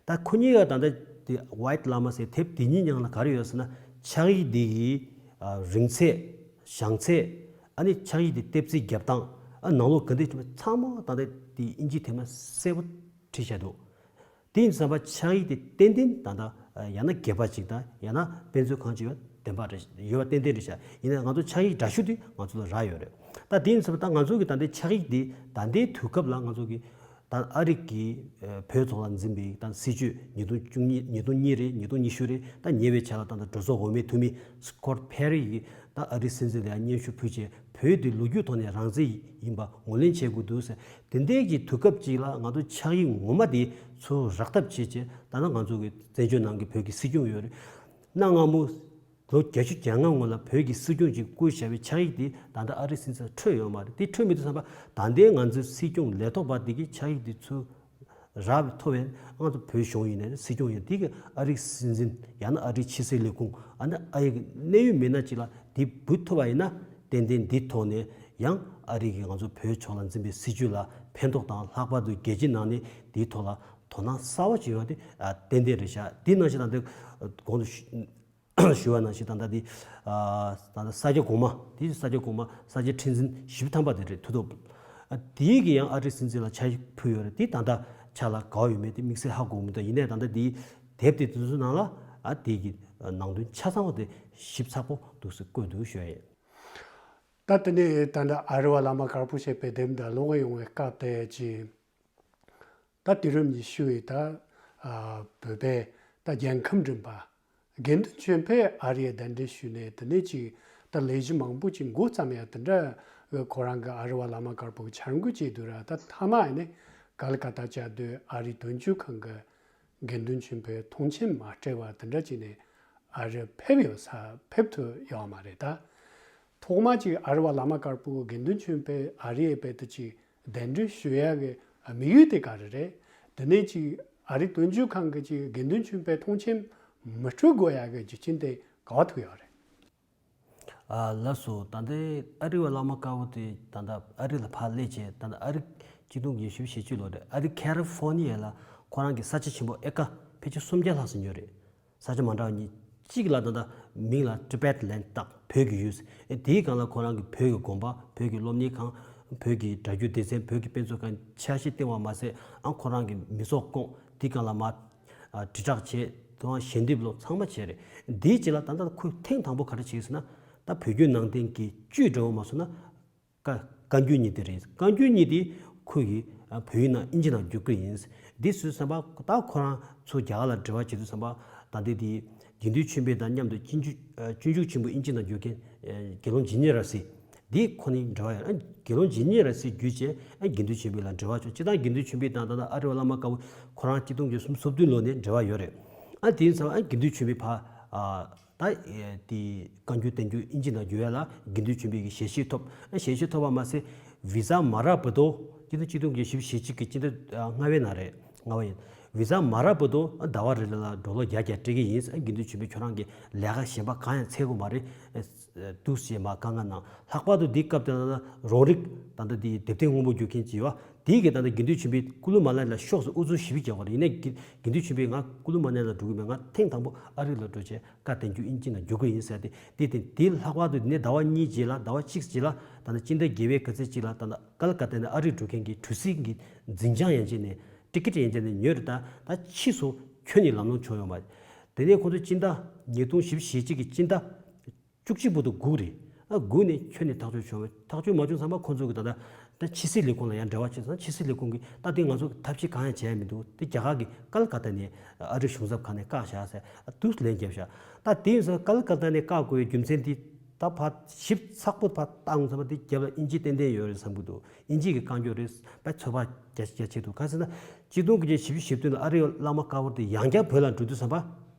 ད་ཁོ་གཉིས་ཀ་ད་ལྟ་དེ་White Lama ཟེར་དེབ་དེ་གཉིས་ནང་ལ་ག་རེ་ཡོད་ཟེར་ན། ཕྱག་ཡིག་འདི་ཡི་ཨ་རིང་ཚད། བྱང་ཚད། ཨ་ནི་ཕྱག་ཡིག་དེ་ལྟེབ་རྩིག་རྒྱབ་སྟངས། ཨ་ནང་ལོགས་ག་འདྲ་ཚང་མ་ད་ལྟ་དེ་ཨིན་ཇིའི་དེབ་ནང་གསལ་པོ་བྲིས་བཞག་འདུག་དེ་ཡིན་བསམ་པ་ཕྱག་ཡིག་དེ་ཏན་ཏན་ད་ལྟ་ཡང་ན་སྒེར་པ་ཅིག་དང་ཡང་ན་དཔེ་མཛོད་ཁང་ཅིག་ཡོད་བདེན་པ་རེད། ཡོད་པ་ཏན་ཏན་རེད་ཤག་ཡིན་ན་ང་ཚོ་ཕྱག་ཡིག་འདྲ་ཤོས་དེ་ང་ཚོ་ལ་རག་ཡོད་རེད། ད་དེ་ཡིན་བསམ་པ་ད་ང་ཚོ་གི་ད་ལྟའི་ཕྱག་ཡིག་དེ་ད་ལྟའི་དུས་སྐབས་ལ་ང་ཚོ་གི་ད་ཨ་རི་གི་བོད་ཐོག་ལ་འཛིན་པའི་ད་སྲིད་བྱུས་ཉིས་སྟོང་བཅུ་གཉིས་ཉིས་སྟོང་གཉིས་རེད། ཉིས་སྟོང་ཉི་ཤུ་རེད། ད་ཉེ་བའི་ཆར་ལ་ད་ལྟ་གྲོས་ཚོགས་འོས་མི་འཐུས་མི་Scott Perry ཡིས་ད་ཨ་རི་སྲིད་འཛིན་ལ་ཡང་སྙན་ཞུ་ཕུལ་བྱས་བོད་དེ་ལོ་རྒྱུས་ཐོག་ནས་རང་བཙན་ཡིན་པ་ངོས་ལེན་བྱེད་དགོས་འདུག་ཟེར། དེ་འདྲའི་གི་དུས་སྐབས་ཅིག་ལ་ང་ཚོ་ཕྱག་ཡིག་ངོ་མ་དེ་ཚུར་རག་ཐབས་བྱེད་ཆེད་ད་ལྟ་ང་ཚོ་གི་བཙན་བྱོལ་ནང་གི་བོད་ཀྱི་སྲིད་སྐྱོང་ཡོད་རེད། གནའ་སྔ་མོ་ལོ་བརྒྱད་ཅུ་གྱ་ལྔ་སྔོན་ལ་བོད་ཀྱི་སྲིད་སྐྱོང་ཅིག་བསྐོས་བཞག་པའི་ཕྱག་ཡིག་དེ་ད་ལྟ་ཨ་རི་སྲིད་འཛིན་འཕྲོད་ཡོད་མ་རེད། དེ་འཕྲོད་མི་འདུག་བསམ་པ་ད་ལྟའི་ང་ཚོའི་སྲིད་སྐྱོང་ལས་ཐོག་པ་དེ་གི་ཕྱག་ཡིག་དེ་ཚུར་རག་པའི་ཐོབ་པའི་ང་ཚོ་བོད་གཞུང་ཡིན་ནའི་སྲིད་སྐྱོང་ཡིན་དེ་གི་ཨ་རིའི་སྲིད་འཛིན་ཡང་ན་ཨ་རིའི་ཕྱི་སྲིད་ལས་ཁུངས་ཨ་ནི་ཨ་ཡི་གི་གནད་ཡོད་མི་སྣ་ཅིག་ལ་དེ་འབུལ་ཐུབ་པ་ཡིན་ན་ཏན་ཏན་འདིའི་ཐོག་ནས་ཡང་ཨ་རི་གི་ང་ཚོ་བོད་ཕྱོགས་ལ་འཛིན་པའི་སྲིད་བྱུས་ལ་ཕན་ཐོགས་དང་ལྷག་པར་དུ་རྒྱལ་སྤྱིའི་ནང་ནས་དེའི་ཐོག་ལ་དོ་སྣང་གསར་བ་ཅིག་ཡོང་བ་དེ་ཏན་ཏན་རེད་ཤག་དེ་ནང་བཞིན་ད་ལྟ་གོང་དུ་ཞུ་ཞུ་བ་ནང་བཞིན་ད་ལྟ་དེ་ཨ་ད་ལྟ་ས་སྐྱ་གོང་མ་དེ་ས་སྐྱ་གོང་མ་ས་སྐྱ་ཁྲི་འཛིན་བཞི་བཅུ་ཐམ་པ་དེ་རེད། མཐུ་སྟོབས་ཨ་དེའི་གི་ཡང་ཨ་རིའི་སྲིད་འཛིན་ལ་ཕྱག་ཕུལ་ཡོད་རེད། དེ་ད་ལྟ་ཕྱག་ལ་ག་བ་ཡོད་མེད་དེ་དམིགས་བསལ་ཧ་གོ་མི་འདུག་ཡིན་ནའི་ད་ལྟ་དེའི་དེབ་དེ་དེ་ཚོའི་ནང་ལ་ཨ་དེ་གི་ནང་དོན་ཆ་ཚང་བ་དེ་ཞིབ་ཚགས་པོ་འདུག་སེ་བཀོད་འདུག་ཞུ་ཡ་ཡིན། ད་དེ་ནས་ད་ལྟ་ཨ་རི་བ་བླ་མ་དཀར་པོ་ཞེས་པའི་དེབ་འདི་ཀློག་གི་ཡོང་བའི་སྐབས་དེ་ཅི། ད་དུས་རབས་ཉི་ཤུ་བའི་ད་ཨ་བོད་པའི་ད་རྒྱལ་ཁམས་རིམ་པ་དགེ་འདུན་ཆོས་འཕེལ་ཨ་རིར་གདན་འདྲེན་ཞུས་ནས་དེ་ནས་ཅིག་ད་ལས་གཞི་མང་པོ་ཅིག་འགོ་བརྩམས་ཡ་དེ་འདྲ་ཁོ་རང་གི་ཨ་རི་བ་བླ་མ་དཀར་པོ་གི་འཆར་འགོད་བྱས་འདུག་ར། ད་མཐའ་མ་ཡིན་ནས་ཀལ་ཀ་ཏ་བཅའ་སྡོད་ཨ་རིའི་དོན་གཅོད་ཁང་གི་དགེ་འདུན་ཆོས་འཕེལ་མཐོང་མཆན་མ་སྤྲད་པ་དེ་འདྲ་བྱས་ནས་ཨ་རི་ཕེབས་ཡོད་ས་ཕེབས་ཐུབ་ཡོད་མ་རེད་ད། ཐོག་མ་ཅིག་ཨ་རི་བ་བླ་མ་དཀར་པོ་དགེ་འདུན་ཆོས་འཕེལ་ཨ་རིའི་དཔེ་དེ་ཅིག་གདན་འདྲེན་ཞུ་ཡ་གི་དམིགས་ཡུལ་དེ་ག་རེ་རེད། དེ་ནས་ཅིག་ཨ་རི་དོན་གཅོད་ཁང་གི་ཅིག་དགེ་འདུན་ཆོས་འཕེལ་མཐོང་མཆན་མི་སྤྲོད་དགོས་ཡ་གི་རྒྱུ་རྐྱེན་དེ་ག་བ་ཐུག་ཡོད་རེད། ཨ་ལགས་སོ། ད་ལྟའི་ཨ་རི་བ་བླ་མ་དཀར་པོ་དེ་ད་ལྟ་ཨ་རི་ལ་ཕར་སླེབས་བྱས་ད་ལྟ་ཨ་རི་གཅིག་སྟོང་དགུ་བརྒྱ་བཞི་བཅུ་ཞེ་གཅིག་ལོ་རེད། ཨ་རི་ཁ་ལི་ཧྥོ་ནི་ཡ་ལ་ཁོ་རང་གི་ས་ཆ་ཆེན་པོ་ཨེ་ཀ་ཕལ་ཆེར་སུམ་བརྒྱ་ལྷག་ཙམ་ཡོད་རེད། ས་ཆ་མ་འདྲ་བ་གཉིས། གཅིག་ལ་ད་ལྟ་མིང་ལ་Tibet Land བཏགས་བོད་ཀྱི་ཡུལ་ཟེར། ཨེ་དེའི་སྒང་ལ་ཁོ་རང་གི་བོད་ཀྱི་དགོན་པ། བོད་ཀྱི་སློབ་གཉེར་ཁང་། བོད་ཀྱི་སྒྲ་སྒྱུར་སྡེ་ཚན། བོད་ཀྱི་དཔེ་མཛོད་ཁང་། འཆར་གཞི་བཏིང་བ་མ་ཟད་ཨང་ཁོ་རང་གི་མི་ཚོགས་ཁོངས་དེའི་སྒང་ལ་མ་ཨ་དྲིལ་བསྒྲགས་བྱས། དེའང་ཞལ་འདེབས་ལོ་ཚང་མ་བྱས་རེད། དེའི་རྗེས་ལ་ད་ལྟ་ཁོས་ཐེངས་དང་པོ་ག་རེ་བྱས་ཟེར་ན། ད་བོད་བརྒྱུད་ནང་བསྟན་གྱི་བཅུད་འདྲ་བོ་མ་སོང་ན། བཀའ་བཀའ་འགྱུར་གཉིས་དེ་རེད། བཀའ་འགྱུར་གཉིས་དེ་ཁོ་གིས་ཨ་བོད་ཡིག་ནང་ཨིན་ཇི་ནང་བསྒྱུར་གྱི་ཡིན། འདི་སུས་བསམ་པ་ད་ཁོ་རང་ཚོ་རྒྱ་གར་ལ་འབྲེལ་བ་བྱེད་དུས་བསམ་པ་ད་འདི་དེ་དགེ་འདུན་ཆོས་འཕེལ་དང་མཉམ་དུ་སྤྱི་འཇུག་ཨ་སྤྱི་འཇུག་ཆེན་པོ་ཨིན་ཇི་ནང་བསྒྱུར་མཁན་ཨ་དགེ་སློང་ཇི་ཉི་ར་སི། འདི་ཁོ་ནི་འབྲེལ་བ་ཡོད། ཨ་དགེ་སློང་ཇི་ཉི་ར་སི་བརྒྱུད་བྱས་ཨ་དགེ་འདུན་ཆོས་འཕེལ་ལ་འབྲེལ་བ་བྱུང་། སྤྱིར་བཏང་དགེ་འདུན་ཆོས་འཕེལ་དང་ད་ལྟ་ཨ་རི་བ་བླ་མ་དཀར་པོ་ཁོ་རང་གཅིག་སྟོང་བརྒྱད་བརྒྱ་སུམ་ཅུ་སོ་བདུན་ལོ་ནས་འབྲེལ་བ་ཡོད་རེད། ཨ་དེ་ཡིན་ཙང་ཨ་དགེ་འདུན་ཆོས་འཕེལ་ཕར་ཨ། ད་དེ་བཀའ་འགྱུར་བསྟན་འགྱུར་ཨིན་ཇི་ནང་བསྒྱུར་ཡ་ལ་དགེ་འདུན་ཆོས་འཕེལ་གྱི་ཞལ་བཞེས་ཐོབ། ཞལ་བཞེས་ཐོབ་པ་མ་ཟད། བི་ཛ་མ་ར་བུ་དོ། སྤྱི་ཟླ་གཅིག་སྟོང་བརྒྱད་བརྒྱ་བཞི་བཅུ་གཅིག་གི་སྤྱི་ཟླ་ལྔ་པའི་ནང་རེད། ལྔ་པ་ཡིན། བི་ཛ་མ་ར་བུ་དོ་ཟླ་བ་རེ་རེ་ལ་ཌོ་ལར་བརྒྱ་བརྒྱ་སྤྲད་ཀྱི་ཡིན། དགེ་འདུན་ཆོས་འཕེལ་ཁྱོད་རང་གི་ལས་ཀ་གཞན་པ་གང་ཡང་འཚོལ་དགོས་མ་རེད། འདུག་ཞེས་མ་བཀའ་མངགས་གནང་། ལྷག་པར་དུ་འདིའི་སྐབས་དེ་ལ་རང་རིགས་ད་ལྟ་འདི་དེབ་ཐེར་སྔོན་པོ་བསྒྱུར་མཁན་ཅིག་ཡོད། དེའི་གི་ད་ལྟ་དགེ་འདུན་ཆོས་འཕེལ་ཀུ་ལུ་མ་ལ་ལ་ཤོག་ཟེར་ཨུ་ཚུགས་ཞེ་པོ་རྒྱག་པ་རེད། ཡིན་ནའི་དགེ་འདུན་ཆོས་འཕེལ་ང་ཀུ་ལུ་མ་ལ་ལ་འགྲོ་གི་མེད། ང་ཐེངས་དང་པོ་ཨ་རི་ལ་འགྲོ་བྱས་བཀའ་བསྟན་འགྱུར་ཨིན་ཇི་ནང་བསྒྱུར་གི་ཡིན་ཟེར་ཏེ། དེ་དེ་དེ་ལྷག་པར་དུ་དེ་ནས་ཟླ་བ་གཉིས་རྗེས་ལ་ཟླ་བ་གཅིག་རྗེས་ལ་ད་ལྟ་སྤྱི་ཟླ་བརྒྱད་པའི་ག་ཚོད་ཅིག་ལ་ད་ལྟ་ཀལ་ཀ་ཏ་ནས་ཨ་རི་འགྲོ་མཁན་གྱི་གྲུ་གཟིངས་ཀྱི་འཛིན་བྱང་ཡན་ཆད་ནས་ཊི་ཀེ་ཊི་ཡན་ཆད་ནས་ཉོས་རེད། ད་ད་ཕྱིས་སུ་ཁྱོན་ནས་ལམ་ལྷོང་བྱུང་ཡོད་མ་རེད། དེ་ནས་ཁོང་ཚོ་སྤྱི་ཟླ་ཉིས་སྟོང་བཞི་བཅུ་ཞེ་གཅིག་གི་སྤྱི་ཟླ་བཅུ་གཅིག་བར་དུ་སྒུག་རེད། ཨ་སྒུག་ནས་ཁྱོན་ནས་ཐག་གཅོད་བྱུང་བས། ཐག་གཅོད་མ་བྱུང་ཙམ་པ་ཁོང་ཚོ་གིས་ད་ལྟ་ད་ཕྱི་སྲིད་ལས་ཁུངས་ལ་ཡང་འབྲེལ་བ་བྱས་ཙང་། ཕྱི་སྲིད་ལས་ཁུངས་ཀྱིས་ད་དེ་ང་ཚོ་ཐབས་ཤེས་གང་ཡང་བྱས་མི་འདུག་དེ་རྒྱ་གར་གྱི་ཀལ་ཀ་ཏ་ནས་ཨ་རིའི་གཞུང་ཚབ་ཁང་ནས་བཀག་བཞག་ཟེར་ཨ་དུས་ལན་བརྒྱབ་བཞག་ད་དེ་ཡིན་ཙང་ཀལ་ཀ་ཏ་ནས་བཀག་དགོས་པའི་རྒྱུ་མཚན་དེ་ ད་ཕར་ཞིབ་ཚགས་པོ་ཕར་བཏང་ཚར་བ་དེ་རྒྱབ་ལ་དབྱིན་ཇི་ཏན་ཏན་ཡོད་རེད་བསམ་གྱི་འདུག་དབྱིན་ཇི་གི་བཀའ་འགྱུར་རེད། དཔེ་ཚོད་དཔག་རྒྱ་རྒྱ་ཆེ་འདུག་གང་ཟེར་ན། གཅིག་སྟོང་དགུ་བརྒྱ་བཞི་བཅུ་ཞེ་བདུན་ལ་ཨ་རིའི་བླ་མ་དཀར་པོ་དེ་ཡང་བསྐྱར་བོད་ལ་འགྲོ་དུས་ཙམ་པ།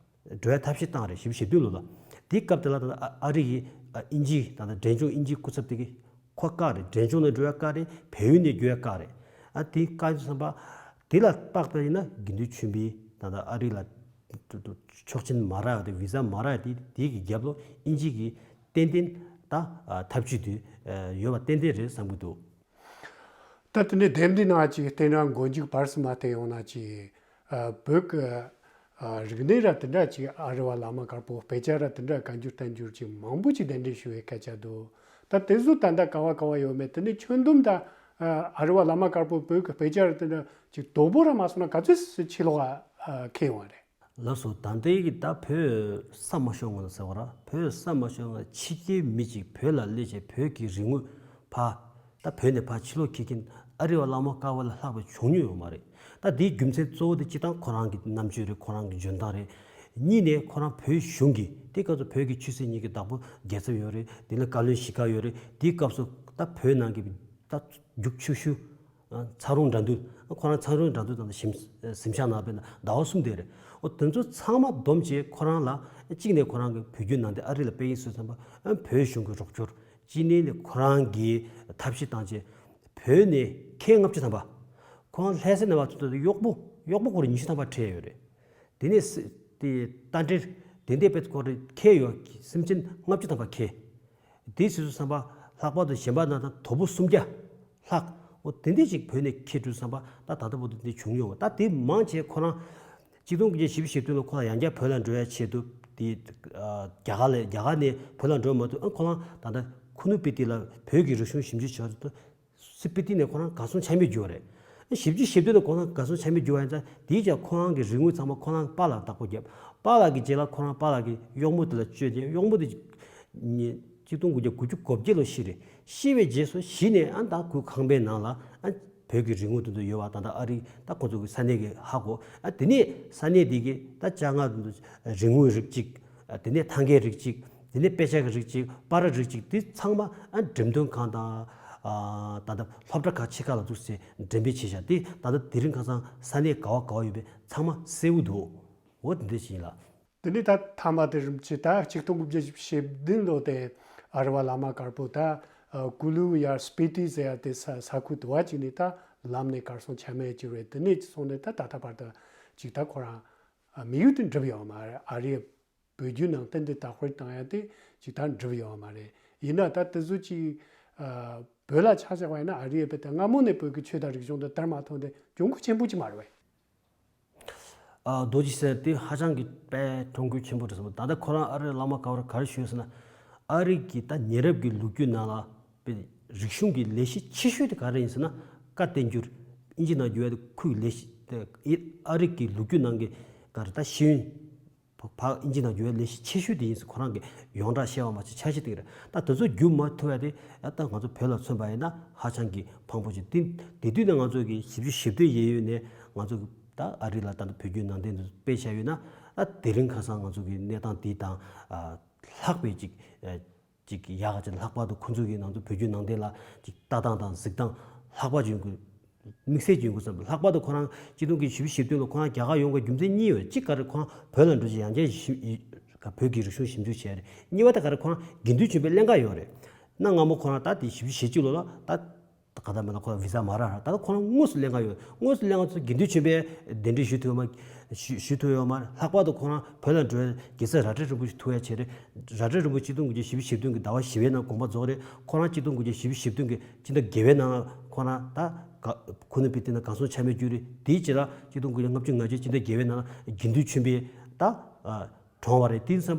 འགྲོ་བའི་ཐབས་ཤེས་བཏང་རེད། བཞི་བཅུ་ཞེ་བདུན་ལོ་ལ། དེའི་སྐབས་དེ་ལ་ད་ལྟ་ཨ་རི་གི་ཨ་དབྱིན་ཇི་ད་ལྟ་འབྲས་ལྗོངས་དབྱིན་ཇིའི་སྐུ་ཚབ་དེ་གིས་ཁོ་བཀག་རེད། འབྲས་ལྗོངས་ནས་འགྲོ་བའི་བཀག་རེད། བལ་ཡུལ་ནས་འགྲོ་བའི་བཀག་རེད། ཨ་དེ་བཀག་དུས་ཙམ་པ་དེ་ལ་དཔག་པ་ཡིན་ན་དགེ་འདུན་ཆོས་འཕེལ་ད་ལྟ་ཨ་རི་ལ་ཆོག་མཆན་མ་རག་དེ་བི་ཟ་མ་རག་དེ་དེ་གི་རྒྱབ་ལོ་དབྱིན་ཇི་གི་ཏན་ཏན་ད་ཐབས་ཇུས་དེ་ཡོད་པ་ཏན་ཏན་རེད་བསམ་གྱི་འདུག་ད་དེ་ནས་དེབ་འདི་ནང་ཅིག་བསྟན་ར་མགོ་མཇུག་བར་གསུམ་མ་བལྟས་ཡོང་ན་ཅིག་ཨ་བོད་ཀྱི་ཨ་རིག་གནས་ར་དེ་འདྲ་ཅིག་ཨ་རི་བ་བླ་མ་དཀར་པོ་དཔེ་ཆ་ར་དེ་འདྲ་བཀའ་འགྱུར་བསྟན་འགྱུར་ཅིག་མང་པོ་ཅིག་གདན་འདྲེན་ཞུ་བའི་སྐད་ཆ་འདུག་ད་དེ་ཚོ་ད་ལྟ་ག་བ་ག་བ་ཡོད་མེད། དེ་ནས་ཁྱོན་བསྡོམས་ད་ཨ་རི་བ་བླ་མ་དཀར་པོ་བོད་ཀྱི་དཔེ་ཆ་ར་དེ་འདྲ་ཅིག་དོ་པོ་ར་མ་སོང་ན་ག་ཚོད་ཕྱི་ལོགས་ཨ་ཁེལ་ཡོང་བ་རེད། ལགས་སོ། ད་ལྟའི་གི་ད་བོད་ས་མ་ཤོར་སྔོན་ལ་ཟེར་བ་ར། བོད་ས་མ་ཤོར་སྔོན་ཕྱི་རྒྱལ་མི་གཅིག་བོད་ལ་སླེབས་བྱས་བོད་ཀྱི་རིག་དངོས་ཕར་ད་བོད་ནས་ཕར་ཕྱི་ལོགས་འཁྱེར་མཁན་ཨ་རི་བ་བླ་མ་དཀར་པོ་ལས་ལྷག་པ་བྱུང་མྱོང་ཡོད་མ་རེད། ད་དེའི་རྒྱུ་མཚན་གཙོ་བོ་དེ་སྤྱིར་བཏང་ཁོ་རང་གི་རྣམ་དཔྱོད་རེད། ཁོ་རང་གི་འཇོན་ཐང་རེད། གཉིས་ནས་ཁོ་རང་བོད་གཞུང་གི་དེ་སྐབས་སུ་བོད་ཀྱི་ཆོས་སྲིད་གཉིས་ཀྱི་བདག་པོ་རྒྱལ་ཚབ་ཡོད་རེད། དེ་ནས་བཀའ་བློན་གཞིས་ཀ་ཡོད་རེད། དེའི་སྐབས་སུ་ད་བོད་ནང་གི་ད་རྒྱུགས་ཆུ་ཤུ། ཚ་རོང་འགྲན་བསྡུར། ཁོ་རང་ཚ་རོང་འགྲན་བསྡུར་དང་གཟིམ་གཟིམ་ཤག་ནང་དཔེར་ན་ཟླ་བ་གསུམ་བསྡད་རེད། འོ་དེ་ཚོ་ཚང་མ་བསྡོམས་བྱས་ཁོ་རང་ལ་གཅིག་ནས་ཁོ་རང་གི་བོད་བརྒྱུད་ནང་བསྟན་ཨ་རི་ལ་སྤེལ་ཡིན་ཟེར་བསམ་པ་བོད་གཞུང་གི་རོགས་སྐྱོར། གཅིག་ནས་ནི་ཁོ་རང་གི་ཐབས་ཤེས་བཏང་བྱས་བོད་ནས་ཁལ་ལྔ་བཅུ་ཐམ་པ། ཁོ་རང་ལྷ་སའི་ནང་བ་ཚོ་གཡོག་པོ་གཡོག་པོ་སྐོར་ཉི་ཤུ་ཐམ་པ་ཁྲིད་ཡོད་རེད། དེ་ནས་སི་དེ་རྟ་དྲེལ་དེ་འདྲའི་དཔེ་སྐོར་རེ་ཁྱེར་ཡོད། སེམས་ཅན་ལྔ་བཅུ་ཐམ་པ་ཁྱེར། དེ་སོ་སོ་བསམ་པ་ལྷག་པར་དུ་གཞན་པ་ན་ད་དོ་པོ་སུམ་བརྒྱ་ལྷག་འོ་དེ་འདྲས་ཅིག་བོད་ནས་ཁྱེར་འགྲོ་བསམ་པ་ད་ད་ལྟ་བར་དུ་དེ་འདྲས་བྱུང་མྱོང་བ། ད་དེ་མང་ཆེ་ཁོ་རང་གཅིག་སྟོང་དགུ་བརྒྱ་བཞི་བཅུ་ཞེ་བདུན་ལ་ཁོ་རང་ཡང་བསྐྱར་བོད་ལ་འགྲོ་ཡ་ཆེད་དུ་དེ་རྒྱ་གར་ལ་རྒྱ་གར་ནས་བོད་ལ་འགྲོ་མ་ཐུབ། ཨ་ཁོ་རང་ད་ལྟ་ཁུ་ནུ་སྤི་ཏི་ལ་བོད་ཀྱི་རིག་གཞུང་ཞིབ་འཇུག་བྱ་སི་པི་ཏི་ནས་ཁོ་རང་གར་སོང་ཆ་མེད་རྒྱུ་བ་རེད། བཞི་བཅུ་ཞེ་བདུན་ལ་ཁོ་རང་གར་སོང་ཆ་མེད་རྒྱུ་བ་ཡིན་ཙང་དེའི་རྒྱབ་ཁོ་རང་གི་རིག་དངོས་ཚང་མ་ཁོ་རང་པཱ་ལགས་བདག་པོ་བརྒྱབ། པཱ་ལགས་ཀྱི་རྗེས་ལ་ཁོ་རང་པཱ་ལགས་ཀྱི་གཡོག་མོ་དེ་ལ་བཅོལ་རྗེས་གཡོག་མོ་དེ་ཉིས་གཅིག་སྟོང་དགུ་བརྒྱ་དགུ་བཅུ་གོ་བརྒྱད་ལོ་ཤི་རེད། ཤི་བའི་རྗེས་སུ་གཞི་ནས་ཨ་ད་ཁོའི་ཁང་པའི་ནང་ལ་ཨ་བོད་ཀྱི་རིག་དངོས་དེ་ཚོ་ཡོད་པ་ད་ལྟ་ཨ་རི་ད་ཁོ་ཚོ་གི་ས་གནས་ཀྱི་ཧ་གོ། ཨ་དེ་ནས་ས་གནས་དེ་གི་ད་ཅ་ལག་དེ་ཚོ་རིག་དངོས་རིགས་གཅིག་དེ་ནས་ཐང་གའི་རིགས་གཅིག་དེ་ནས་དཔེ་ཆ་གི་རིགས་གཅིག་པར་རིགས་གཅིག་དེ་ཚང་མ་ཨ་འགྲེམས་སྟོན་ཁང་དང་ཨ་ད་ལྟ་སློབ་གྲྭ་ཁག་ཆེ་ཁག་ལ་འདུག་སེ་འགྲེམས་སྤེལ་བྱས་བཞག་དེ་ད་ལྟ་དེ་རིང་ཁ་སང་ས་གནས་ག་བ་ག་བ་ཡོད་པའི་ཚང་མ་གསལ་བོ་འདུག་འོ་དེ་འདྲ་ཞིག་ཡིན་ལ། དེ་ནས་ད་མཐའ་མ་དེ་རིམ་གྱིས་ད་ཆིག་སྟོང་དགུ་བརྒྱ་བཞི་བཅུ་ཞེ་བདུན་ལོ་དེ་ཨ་རི་བ་བླ་མ་དཀར་པོ་ད་ཨ་ཀུ་ལུ་ཡར་སྤི་ཏི་ཟེར་ཡ་དེ་ས་ས་ཁུལ་དུ་བ་ཅིག་ནས་ད་ལམ་ནས་གར་སོང་ཆ་མེད་ཅིག་རེད། དེ་ནས་སོང་ནས་ད་ད་ལྟ་བར་དུ་ཅིག་ད་ཁོ་རང་དམིགས་ཡུལ་དེ་འགྲུབ་ཡོད་མ་རེད། ཨ་རིའི་བོད་བརྒྱུད་ནང་བསྟན་དེ་དར་སྤེལ་བཏང་ཡ་དེ་ཅིག་ད་འགྲུབ་ཡོད་མ་རེད། ཡིན་ན་ད་དེ་ཚོ་ཅིག་ཨ་བོད་ལ་ཆ་བཞག་པ་ཡིན་ན་ཨ་རིའི་བོད་དེ་སྔ་མོ་ནས་བོད་ཀྱི་ཆོས་དང་རིག་གཞུང་དེ་དར་མ་ཐོན་དེ་གྱོང་གུད་ཆེན་པོ་ཅིག་མ་རེད་བས། ཨ་རྡོ་རྗེ་ཟེར་དེ་ཧ་ཅང་གི་དཔེ་གྱོང་གུད་ཆེན་པོ་རེད་ཟེར་བ། ད་ལྟ་ཁོ་རང་ཨ་རིའི་བླ་མ་དཀར་པོར་ག་རེ་ཞུས་ཟེར་ན། ཨ་རི་གི་ད་ཉེ་རབས་ཀྱི་ལོ་རྒྱུས་ནང་ལ་དཔེ་རིག་གཞུང་གི་ལས་གཞི་ཆེ་ཤོས་དེ་ག་རེ་ཡིན་ཟེར་ན་བཀའ་བསྟན་འགྱུར། ཨིན་ཇི་ནང་བསྒྱུར་བའི་ཁོའི་ལས་གཞི་དེ་ཨ་རི་གི་ལོ་རྒྱུས་ནང་གི་ག་རེ་ད་ཤེས་ཡོན་ཕ་ཨིན་ཇི་ནང་བསྒྱུར་བའི་ལས་གཞི་ཆེ་ཤོས་དེ་ཡིན་ཟེར་ཁོ་རང་གི་ཡོངས་གྲགས་བཤད་པ་མ་ཆད་ཆ་ཤས་དེ་རེད། ད་དེ་ཚོ་བསྒྱུར་མ་ཐུབ་པ་དེ་ད་ང་ཚོ་བོད་ལ་མཚོན་པ་ཡིན་ན་ཧ་ཅང་གི་ཕངས་པོ་ཅིག་དེ་དེ་དུས་ནས་ང་ཚོ་གི་བཞི་བཅུ་ཞེ་བདུན་ཡས་ཡོད་ནས་ང་ཚོ་གི་ད་ཨ་རི་ལ་ད་ལྟ་བོད་བརྒྱུད་ནང་བསྟན་དུ་སྤེལ་བཞག་ཡོད་ན། ད་དེ་རིང་ཁ་སང་ང་ཚོ་གི་གནས་སྟངས་དེ་དང་ལྷག་པའི་ཅིག་ཅིག་ཡག་ཅིག་ལྷག་པར་དུ་ཁོང་ཚོ་གི་ནང་དུ་བོད་བརྒྱུད་ནང་བསྟན་ལ་ཅིག་ལྟ་སྟངས་དང་གཟིགས་སྟངས་ལྷག་པ་ཅིག་ཡོང་དགོས། དམིགས་བསལ་ཅིག་ཡོང་དགོས་བསམ། ལྷག་པར་དུ་ཁོ་རང་གཅིག་སྟོང་དགུ་བརྒྱ་བཞི་བཅུ་ཞེ་བདུན་ལོ་ཁོ་རང་རྒྱ་གར་ཡོང་དགོས་རྒྱུ་མཚན་གཉིས་ཡོད། གཅིག་ག་རེ་ཁོ་རང་བོད་ལ་འགྲོ་ཆེད་ཡང་བསྐྱར་ཞིབ་བོད་ཀྱི་རིག་གཞུང་ཞིབ་འཇུག་བྱས་རེད། གཉིས་པ་དེ་ག་རེ་ཁོ་རང་དགེ་འདུན་ཆོས་འཕེལ་ལེན་ག་ཡོང་རེད། གནའ་སྔ་མོ་ཁོ་རང་ད་དེ་བཞི་བཅུ་ཞེ་གཅིག་ལོ་ལ་ད་ག་ད་མེད་ན་ཁོ་རང་བི་ཟ་མ་རག་ར། ད་ཁོ་རང་དངོས་སུ་ལེན་ག་ཡོད། དངོས་སུ་ལེན་ག་ཚོ་དགེ་འདུན་ཆོས་འཕེལ་གདན་འདྲེན་ཞུ་ཐུབ་ཡོད་མ་ཞུ་ཞུ་ཐུབ་ཡོད་མ་རེད། ལྷག་པར་དུ་ཁོ་རང་བོད་ལ་འགྲོ་བའི་དགེ་ཚུལ་རྭ་སྒྲེང་རིན་པོ་ཆེ་ཐུག་ཡ་བྱས་རེད། རྭ་སྒྲེང་རིན་པོ་ཆེ་གཅིག་སྟོང་དགུ་བརྒྱ་བཞི་བཅུ་ཞེ་བདུན་གྱི་ཟླ་བ་བཞི་པའི་ནང་དགོངས་པ་རྫོགས་རེད། ཁོ་རང་གཅིག་སྟོང་དགུ་བརྒྱ་བཞི་བཅུ་ཞེ་བདུན་གྱི་སྤྱི་ཟླ་བརྒྱད་པའི་ནང་ཁོ་རང་ད་ག་ཁུ་ནུ་སྤི་ཏི་ནང་གར་སོང་ཆ་མེད་རྒྱུ་རེད། དེའི་རྗེས་ལ་གཅིག་སྟོང་དགུ་བརྒྱ་ལྔ་བཅུ་ང་བརྒྱད་སྤྱི་ཟླ་བརྒྱད་པའི་ནང་དགེ་འདུན་ཆོས་འཕེལ་ད་གྲོངས་པ་རེད། དེ་ཡིན་ཙང་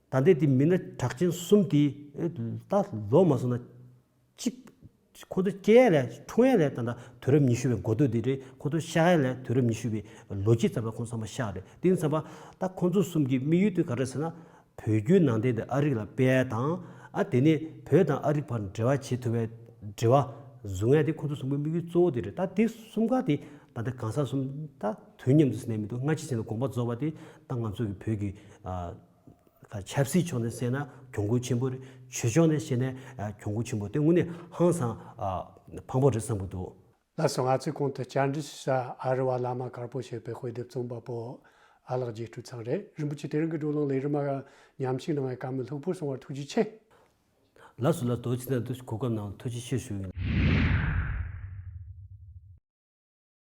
ད་ལྟའི་དེ་མི་སྣ་གྲགས་ཅན་གསུམ་དེ་ད་ལོ་མ་སོང་ན་གཅིག་ཁོ་ཚོ་སྐྱེ་ཡ་ལས་འཁྲུངས་ཡ་ལས་ད་ལྟ་དུས་རབས་ཉི་ཤུ་པའི་འགོ་སྟོད་དེ་རེད། ཁོ་ཚོ་གཤེགས་ཡ་ལས་དུས་རབས་ཉི་ཤུ་པའི་ལོ་གཅིག་ཙམ་ལ་ཁོང་ཚང་མ་གཤེགས་རེད། དེ་ཡིན་ཙང་ད་ཁོང་ཚོ་གསུམ་གྱི་དམིགས་ཡུལ་དེ་ག་རེ་ཟེར་ན། བོད་བརྒྱུད་ནང་བསྟན་དེ་ཨ་རི་ལ་སྤེལ་ཡ་དང་། ཨ་དེ་ནས་བོད་དང་ཨ་རི་བར་འབྲེལ་བ་བྱེད་ཐུབ་པའི་འབྲེལ་བ་བཟུང་ཡ་དེ་ཁོང་ཚོ་གསུམ་གྱི་དམིགས་ཡུལ་གཙོ་བོ་དེ་རེད། ད་དེ་གསུམ་ཀ་དེ་ད་ལྟ་གང་ཟག་གསུམ་ད་དུས་མཉམ་དུ་ཟེར་ནས་མི་འདུག་སྔ་ཕྱི་བྱས་ནས་དགོངས་པ་རྫོགས་པ་དེ་ད་ང་ཚོ་གི་བོད་ཀྱི་ཨ། ཆབ་སྲིད་ཕྱོགས་ནས་བཤད་ན་གྱོང་གུད་ཆེན་པོ་རེད། ཆོས་ཕྱོགས་ནས་བཤད་ན་ཨ་གྱོང་གུད་ཆེན་པོ་དེ་དངོས་གནས་ཧང་སང་ཨ་ཕངས་པོ་རེད་བསམ་གྱི་འདུག། ལགས་སོ། ང་ཚོས་གོང་དུ་བཅར་འདྲི་ཞུ་ས་ཨ་རི་བ་བླ་མ་དཀར་པོ་ཞེས་པའི་དཔེ་དེབ་རྩོམ་པ་པོ་ཨ་ལགས་རྗེ་སྤྲུལ་ཚང་རེད། རིན་པོ་ཆེ། དེ་རིང་གི་བགྲོ་གླེང་ལས་རིམ་མ་མཉམ་ཞུགས་གནང་བའི་བཀའ་མོལ་ལྷུག་པོ་གསུང་བར་ཐུགས་རྗེ་ཆེ། ལགས་སོ་ལགས་སོ། ད་ཕྱི་ནས་དུ་གོ་སྐབས་གནང་བར་ཐུགས་རྗེ་ཆེ་ཞུ་ཡིན།